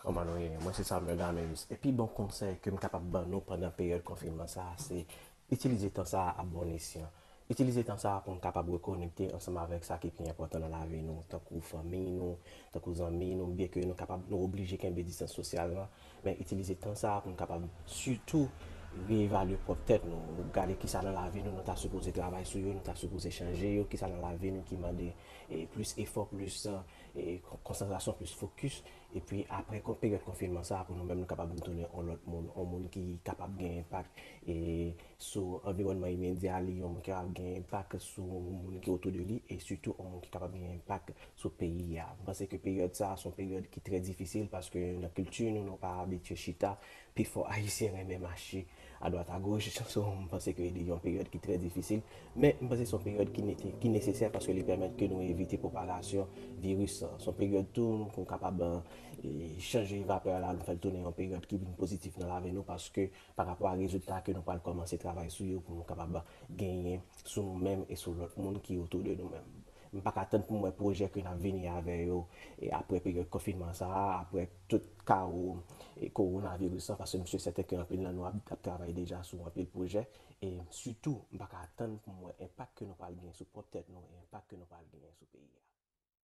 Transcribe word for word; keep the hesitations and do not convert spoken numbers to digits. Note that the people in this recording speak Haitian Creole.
Kòman nou ye? Mwen se Samuel Dameus. E pi bon konsèy ke m kapab ban nou pandan peryòd konfinman sa a, se itilize tan sa a a bon esyan. Itilize tan sa a pou n kapab rekonekte ansanm avèk sa ki pi enpòtan nan lavi nou, tankou fanmi nou, tankou zanmi nou, byenke nou kapab, nou oblije kenbe distans sosyal la, men itilize tan sa a pou n kapab sitou reevalye pwòp tèt nou, gade kisa nan lavi nou nou ta sipoze travay sou yo, nou ta sipoze chanje yo, kisa nan lavi nou ki mande e, plis efò, plis e, konsantrasyon, plis fokis. Epi apre kon- peryòd konfinman sa a, pou nou menm, nou kapab retounen yon lòt moun, yon moun ki kapab gen enpak e, sou anviwònman imedya li, yon moun ki kapab gen enpak sou moun ki otou de li, e sitou yon moun ki kapab gen enpak sou peyi a. Mwen panse ke peryòd sa a se yon peryòd ki trè difisil paske nan kilti nou, nou pa abitye chita. Pifò Ayisyen renmen mache adwat agoch. So, m panse ke li yon peryòd ki trè difisil. Men, m panse se yon peryòd ki nete- ki nesesè paske li pèmèt ke nou evite pwopagasyon viris lan. Se yon peryòd tou pou nou kapab e, chanje vapè la, nou fè l tounen yon peryòd ki vin pozitif nan lavi nou paske pa rapò a rezilta ke nou pral kòmanse travay sou yo pou nou kapab genyen sou nou menm e sou lòt moun ki otou de nou menm. M pa ka tann pou m wè pwojè ke n ap vini avè yo e apre peryòd konfinman sa a, apre tout kawo e kowonaviris lan, paske m si sèten ke anpil nan nou ap, ap travay deja sou anpil pwojè. E sitou, m pa ka tann pou m wè enpak ke nou pral gen sou pwòp tèt nou e enpak ke nou pral gen sou peyi a.